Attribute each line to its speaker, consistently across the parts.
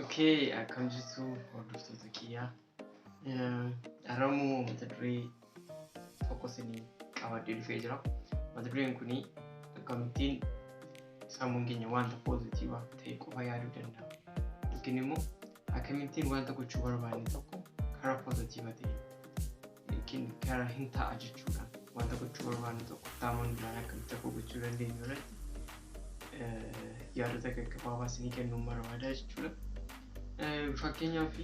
Speaker 1: Okay, akkam jirtu hordoftoota kiyyaa. Har'ammoo mata duree tokko isinii qabadhee dhufee jira. Mata dureen kun akkamittiin sammuun keenya wanta positive ta'e qofa yaaduu danda'a. Yookiin immoo akkamittiin wanta gochuu barbaanne tokko karaa positive ta'e yookiin karaa hin ta'a jechuudhaan wanta gochuu barbaanne tokko taamuun akkamitti akka gochuu dandeenyu irratti yaadota gaggabaabaa isinii kennuun barbaada jechuudha. Fakkeenyaaf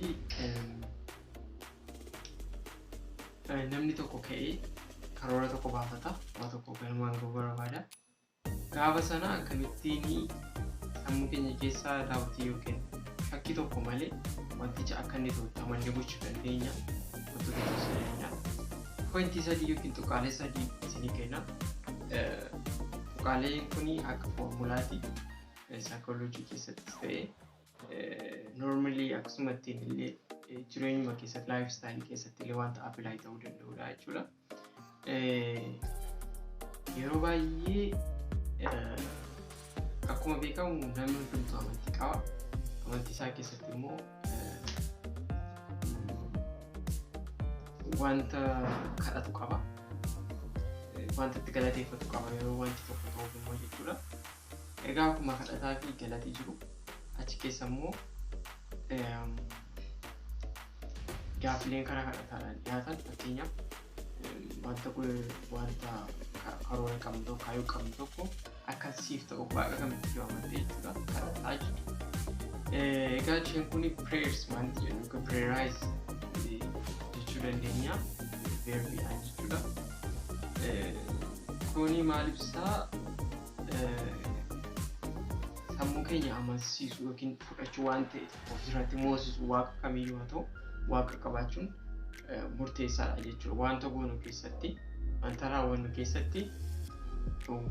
Speaker 1: namni tokko ka'ee karoora tokko baafata, waan tokko galmaan ga'uu barbaada. Gaafa sana akkamittiin sammuu keenya keessaa daawwitii yookiin shakkii tokko malee wanticha akka inni ta'utti amannee gochuu dandeenya, wantoota gochuu dandeenya. Pointii sadii yookiin tuqaalee sadii isinii kenna. Tuqaaleen kun akka foormulaati saayikooloojii keessattis ta'ee normally akkasumatti illee jireenyuma keessatti life style keessatti illee wanta apply ta'uu danda'udha jechuudha. Yeroo baay'ee akkuma beekamu namni hundumtuu amantii qaba. Amantii isaa keessatti immoo wanta kadhatu qaba. Wanta itti galateeffatu qaba yeroo wanti tokko ta'uuf immoo jechuudha. Egaa akkuma kadhataa fi galati jiru achi keessa immoo gaaffileen karaa kadhataadhaan dhiyaatan, fakkeenyaaf wanta karoora qabnu tokko, kaayyoo qabnu tokko akka siif ta'u waaqa kamitti yoo amante jechuudha kadhataa jechuudha. Egaa isheen kun prayers wanti jennu yookiin prayerize jechuu dandeenya verbiidhaan jechuudha. Kuni maal ibsaa? Sammuu keenya amansiisuu yookiin fudhachuu waan ta'e tokko ofirratti moosisuu, waaqa kamiyyuu haa ta'u waaqa qabaachuun murteessaadha jechuudha. Wanta goonu keessatti, wanta raawwannu keessatti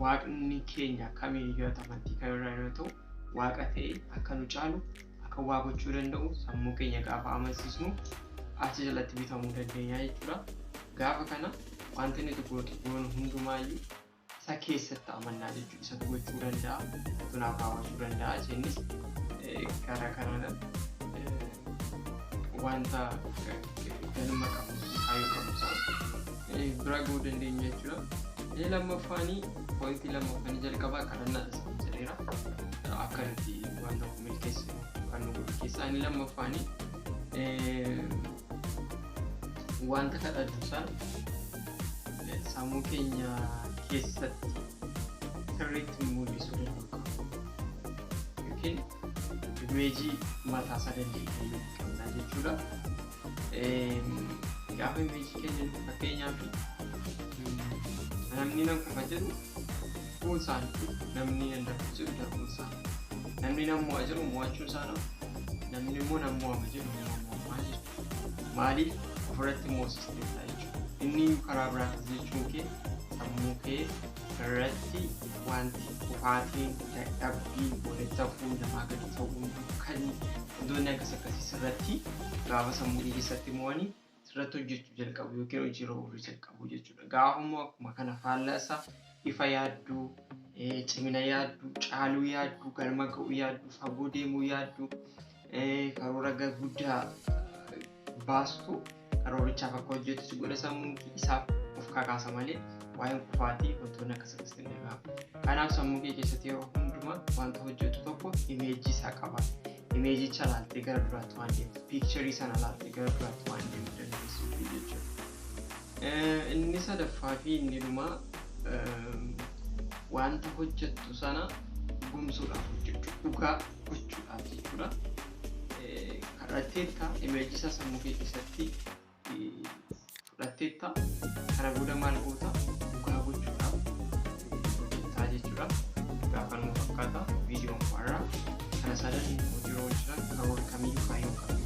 Speaker 1: waaqni keenya kamiyyuu haa ta'u, amantii kamirraa yoo ta'u, waaqa ta'e akka nu caalu, akka waa gochuu danda'u sammuu keenya gaafa amansiisnu achi jalatti bitamuu dandeenya jechuudha. Gaafa kana wanti nuti goonu hundumaayyuu isa keessatti amannaa jechuudha. Isatu gochuu danda'a, isatu naaf raawwachuu danda'a. Isheenis karaa kanaan wanta galma qabu, kaayyoo qabu sana bira ga'uu dandeenya jechuudha. Inni lammaffaanii, pointii lammaffaanii, jalqabaa kadhannaadha isin jedheera. Akka nuti waan tokko milkeessinu kan nu godhu keessaa inni lammaffaanii wanta kadhatu sana sammuu keenya keessatti sirriitti mul'isuu danda'u qaba. Yookiin imeejii mataa isaa danda'e kennuu qabna jechuudha. Gaafa imeejii kennu, fakkeenyaaf namni nan kufa jedhu kufuun isaa, namni nan darbu jedhu darbuun isaa, namni nan mo'a jedhu mo'achuun isaa, namni immoo nan mo'ama jedhu mo'amaa jechuudha. Maaliif? Ofirratti moosisteetta jechuudha. Inni karaa biraatti jechuun kee sammuu kee irratti wanti kufaatiin, dadhabbiin, walitti hafuun, namaa gadi ta'uun, kan wantoonni akkas akkasii sirratti gaafa sammuu kee keessatti mo'anii sirratti hojjechuu jalqabu yookiin hojiirra ooluu jalqabu jechuudha. Gaafa immoo akkuma kana faallaa isaa ifa yaadduu, cimina yaadduu, caaluu yaadduu, galma ga'uu yaadduu, fagoo deemuu yaadduu, karoora guddaa baastu, karoorichaaf akka hojjetu si godha. Sammuun isaaf of kakaasa malee waa'een kufaatii wantoonni akkas akkasitti hin dhaga'amu. Kanaaf sammuu kee keessatti yeroo hundumaa wanta hojjetu tokko imeejii isaa qaba. Imeejicha laaltee gara duraatti waan deemtu, picture sana laaltee gara duraatti waan deemuu dandeessuuf jechuudha. Inni sadaffaa fi inni dhumaa wanta hojjettu sana gumsuudhaaf hojjechuu, dhugaa gochuudhaaf jechuudha. Kadhatteetta, imeejii isaa sammuu kee keessatti fudhatteetta, kana booda maal goota? Dhugaa gochuudhaaf hojjettaa jechuudha. Egaa kanuma fakkaata viidiyoon har'aa. Kana sadan hojiirra oolchuudhaan karoora kamiyyuu, kaayyoo kamiyyuu